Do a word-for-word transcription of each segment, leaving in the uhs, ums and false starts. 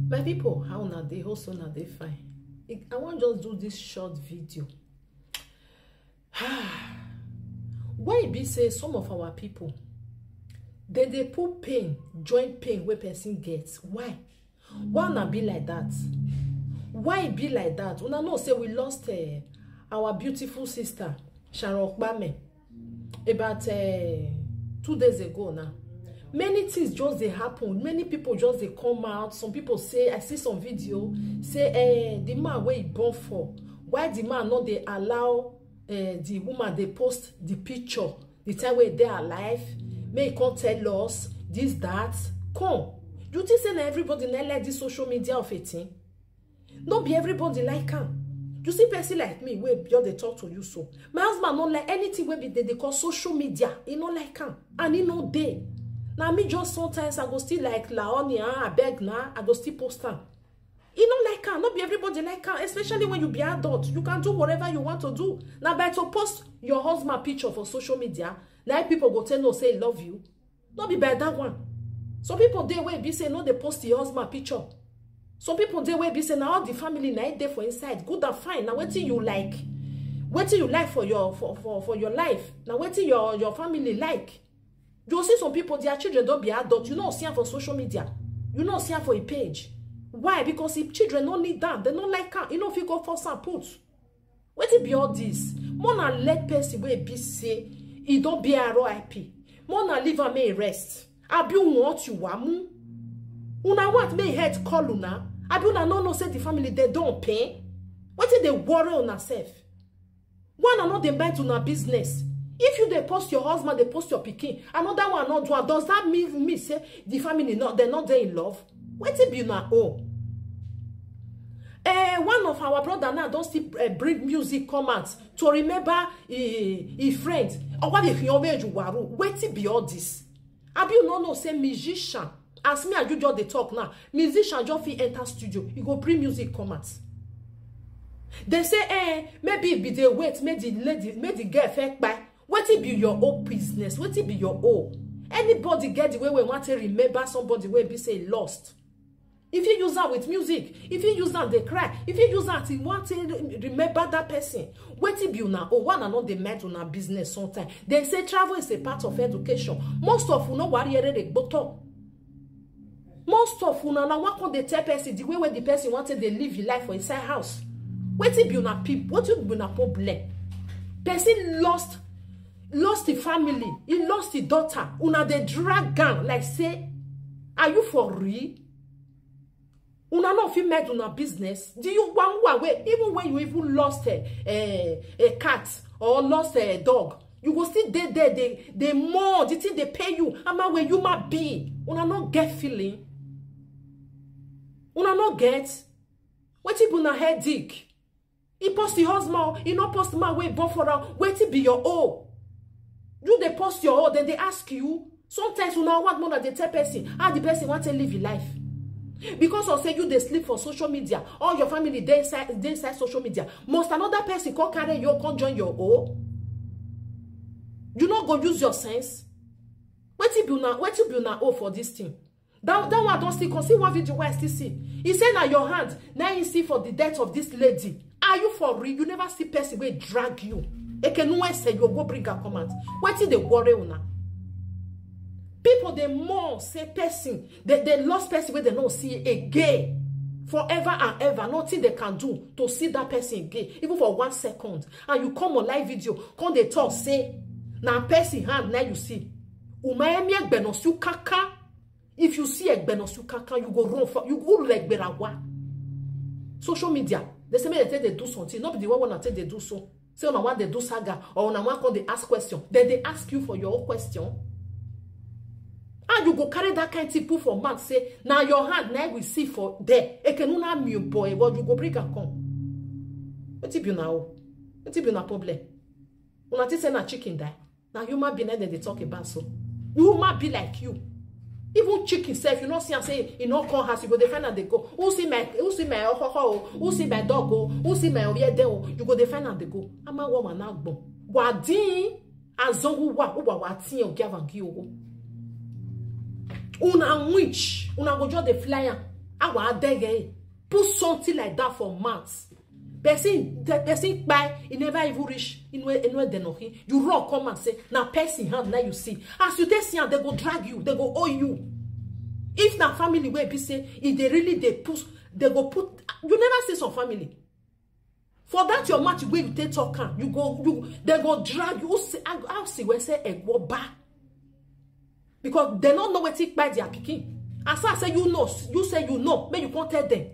My people, how una dey? Hope say una dey fine. I wan just do this short video. Why e be say some of our people, dem dey put pain join pain wey person get? Why? Why una be like that? Why e be like that? Una know say we lost, eh, our beautiful sister, Sharon Okpame, about, eh, two days ago now. Many things just dey happen. Many people just dey come out. Some people say, I see some video, say, eh, the man wey e born for, why the man no dey allow, eh, the woman dey post the picture, the time wey e dey alive, make e come tell us this, that. Come, you think say na everybody na like this social media of a thing? No be everybody like am. You see person like me wey just dey talk to you so. My husband no like anything wey be dey dey call social media. He no like am and he no dey. Na me just sometimes I go still like, "Laonia, abeg na," I go still post am. He no like am. No be everybody like am, especially when you be adult. You can do whatever you want to do. Na by to post your husband picture for social media, na people go tell know say he love you. No be by that one. Some people dey wey be say no dey post your husband picture. Some people dey wey be say na all the family na e dey for inside. Good and fine. Na wetin you like, wetin you like for your, for, for, for your life. Na wetin your, your family like. You see some people, their children don be adult. You no see am for social media. You no see am for a page. Why? Because if children no need am, dem no like am. You no fit go force am put. Wetin be all this? More na let person wey be say e don be R I P. More na leave am make e rest. Abi you want you wamu? Una want make e head call una? Abi una no know say the family dey don pain? Wetin dey worry una sef? Why una no dey mind una business? If you dey post your husband, dey post your pikin, another one no do am, does that mean, mean say the family no, dem no dey in love? Wetin be una own? Eh, one of our brother now don still, eh, bring music come out to remember his, his friend. Owa dey fi omeju waru. Wetin be all this? Abi you no know say musician, as me and you just dey talk now, musician just fit enter studio, e go bring music come out. Dem say, eh, maybe e be dey wait make the lady, make the girl first kpai. Wetin be your own business? Wetin be your own? Anybody get the way wey e want to remember somebody wey be say e lost. If you use am with music, if you use am dey cry, if you use am to want to remember that person, wetin be una own? Why una no dey mind una business sometimes? Dem say travel is a part of education. Most of una wari ere dey gboto. Most of una na wan come dey tell person the way wey the person want to dey live his life for inside house. Wetin be una peep? Wetin be una problem? Person lost, lost the family. He lost the daughter. Una dey drag am like say, are you for real? Una no fit mind una business. Do you wan wa wey, even when you even lost a, a, a cat or lost a dog, you go still dey there, dey, dey mourn, the thing dey pain you. Ama wey human being, una no get feeling. Una no get. Wetin be una headache? He post his husband, he no post man wey born for am. Wetin be your own? You dey post your own, then they ask you. Sometimes una want more than dey tell person how the person want to live his life. Because of say you dey sleep for social media, all your family dey inside, dey inside social media. Must another person come carry you, come join your own? You no go use your sense. Wetin be una, wetin be una own for this thing? That, that one don still come. See one video wey I still see. He say na your hand na he see for the death of this lady. Are you for real? You never see person wey drag you. Ekenuwe say you go bring her come out. Wetin dey worry una? People dey mourn say person, they, they lost person wey they no see again. Forever and ever, nothing they can do to see that person again, even for one second. And you come on live video, come dey talk say na person hand na you see. Uma emi egbe no su kaka. If you see egbe no su kaka, you go run for, you go like berawa. Social media, they say make they take dey do something, not be the one wanna take dey do so. Say una wan dey do saga or una wan come dey ask question. Then they ask you for your own question. And you go carry that kind thing put for mouth say na your hand na we see for there. Ekenuna mi boy, what you go bring am come? Wetin be una own? Wetin be una problem? Una think say na chicken die? Na human being na dem dey talk about so. Human be like you. Even chicken sef, you no see am say e no come house, you go dey find am dey go. Who see my, who see my okoko o? Who see my dog o? Who see my oyede o? You go dey find am dey go. Ama woman na gbon. Wadin azongu wa, uwa wa tin o, give am give o. Una witch, una go just dey fly am. Awa adege, put something like that for mouth. Person, the person kpai, e never even reach inwe inwe denohi. You run come and say, "Na person hand na you see." As you take see am, they go drag you, they go owe you. If na family wey be say, if they really dey push, they go put. You never see some family. For that your mouth wey you take talk am, you go, you, they go drag you. Who say, how, how see we say egboba? Because they don't know wetin kpai their pikin. As I say, you know, you say you know, make you come tell them.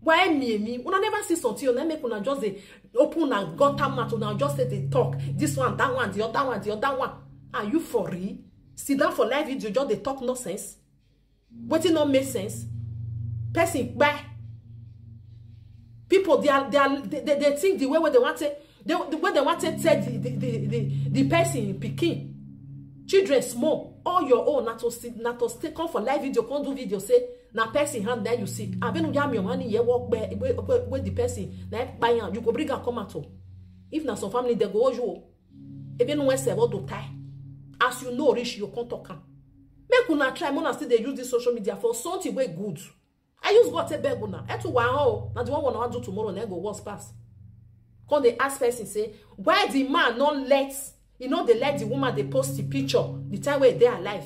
Why me, me? Una never see something, una make una just dey open una gutter mouth, una just say dey talk. This one, that one, the other one, the other one. Are you for real? Sit down for live video, just dey talk nonsense. Wetin no make sense? Person kpai. People, they are, they are, they, they, they think the way where they want to, they, the way they want to tell the, the, the, the, the person pikin. Children small, all your own, na to sit, na to stay, come for live video, come do video, say, "Na person hand that you see." Abenu ya mi omani ye work where, where, where, where the person, na kpai am, you go bring am come out o. If na some family, they go owe you o. Even when say what do tie. As you know, reach, you come talk am. Make una try, make una still dey use this social media for something wey good. I use God take beg una. Etu wa o, na the one una wan do tomorrow, na go worse pass. Come dey ask person say, why the man no let, you know, they let the woman dey post the picture the time wey they alive.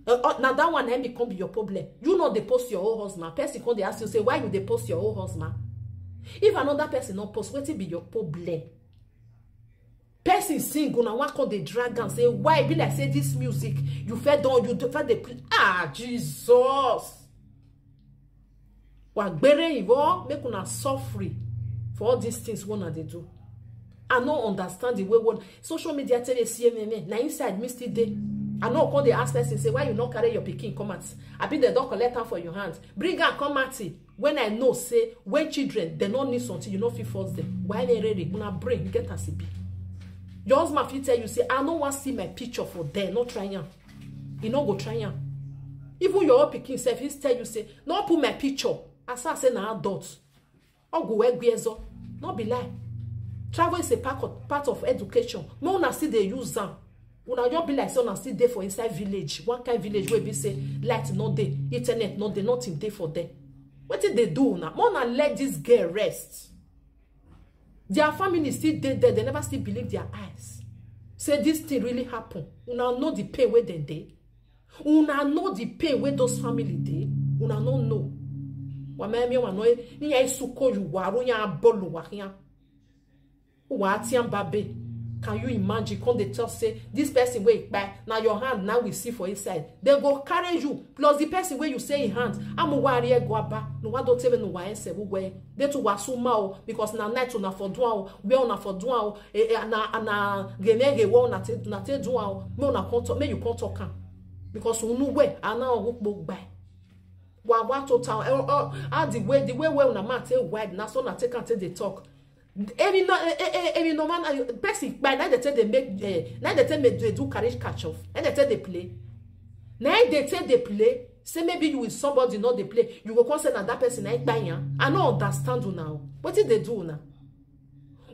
Uh, uh, na that one na become be your problem. You no dey post your own husband. Person come dey ask you say, why you dey post your own husband? If another person no post, wetin be your problem? Person sing, una wan come dey drag am say, why e be like say this music, you feel don, you feel dey play? Ah, Jesus. Wagbere Ivo, make una suffer for all these things wey una dey do. I no understand the way one social media tell you C M M A, na inside me still dey. I no come dey ask person say, why you no carry your pikin come out? Abi they don collect am for your hand? Bring am come out. When I know say when children, they no need something, you no fit force them. Why they ready? Una brain get as e be. Your husband fit tell you say, I no wan see my picture for there, no try am. E no go try am. Even your own pikin sef fit tell you say, no put my picture. As I say na adult. Ogu egwiezo. No be lie. Travel is a part of, part of education. Make una still dey use am. Una just be like say una still dey for inside village. One kind village wey be say light no dey, internet no dey, nothing dey for there. Wetin dey do una? Make una let this girl rest. Their family still dey there. They never still believe their eyes. Say this thing really happen. Una know the pain wey dem dey. Una know the pain wey those family dey. Una no know. Wa me me wa no e, ni ya isuko yu wa ru ya bolu wa ya. Wa atian babe. Can you imagine? Come dey talk say this person wey kpai, na your hand now we see for inside. They go carry you plus the person wey you say in hand. Amu wa ri ego aba. No wa do tebe no wa ese wu we. They to wa suma o, because na night una for do o, where una for do o. Eh, eh, na na gene ge wo na te na te do o. Me una come talk, me you come talk am. Because unu we ana ogu po gba. Wa wa total. Eh, oh, ah, the way the way where una man take wide, na so na take am take dey talk. Any no eh, eh, eh, any no man eh, person by na dey take dey make eh, na dey take make dey do carriage catch off. Na dey take dey play. Na dey take dey play. Say maybe you with somebody no dey play. You go come say na that person na kpai yan. I no understand una o. Wetin dey do una?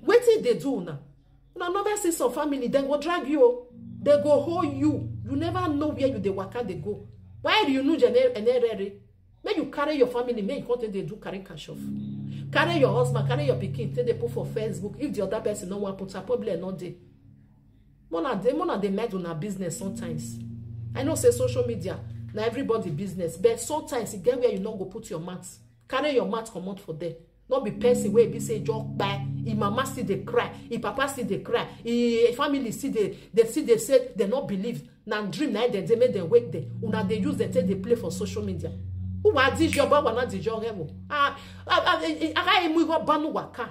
Wetin dey do una? Una never see some family, dem go drag you o. They go hold you. You never know where you dey waka dey go. Why do you know jene enerere? Make you carry your family, make you come take dey do carry cash off. Carry your husband, carry your pikin, take dey put for Facebook. If the other person no wan put, her problem no dey. Mona dey, mona dey mind una business sometimes. I know say social media na everybody business, but sometimes e get where you no go put your mouth. Carry your mouth comot for there. No be person wey be say just kpai. Im mama still dey cry, im papa still dey cry, im family still dey, they still dey say they no believe. Na dream na dem dey make dem wake dem. Una dey use dem take dey play for social media. Uwa di job, uwa na di job level. Ah, ah, ah, eh, eh, aga emu go banu waka.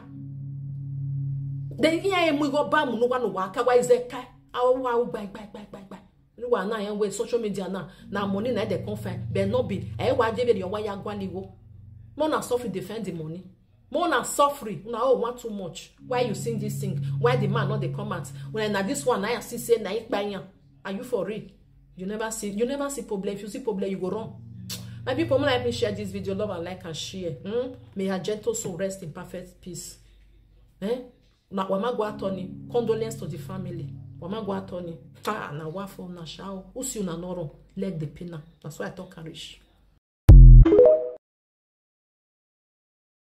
Then iya emu go ba mu no wa no waka. Why is that kai? Ah, wa, wa, bye, bye, bye, bye, bye. Uwa na yan wey social media na, na money na dey come find. But no be. Eh, wa je be your wire gwaliwo. Mona suffer defend the money. Mona suffer. Una oh want too much. Why you sing this thing? Why the man not dey come out? When na this one, I see say na ikpa yan. Are you for real? You never see, you never see problem. If you see problem, you go run. My people, make una help me share this video. Love and like and share. Hmm? May her gentle soul rest in perfect peace. Eh? Na wama go attorney. Condolence to the family. Wama go attorney. Ah, na wafo na shao. Who see una no run? Let the pina. That's why I talk courage.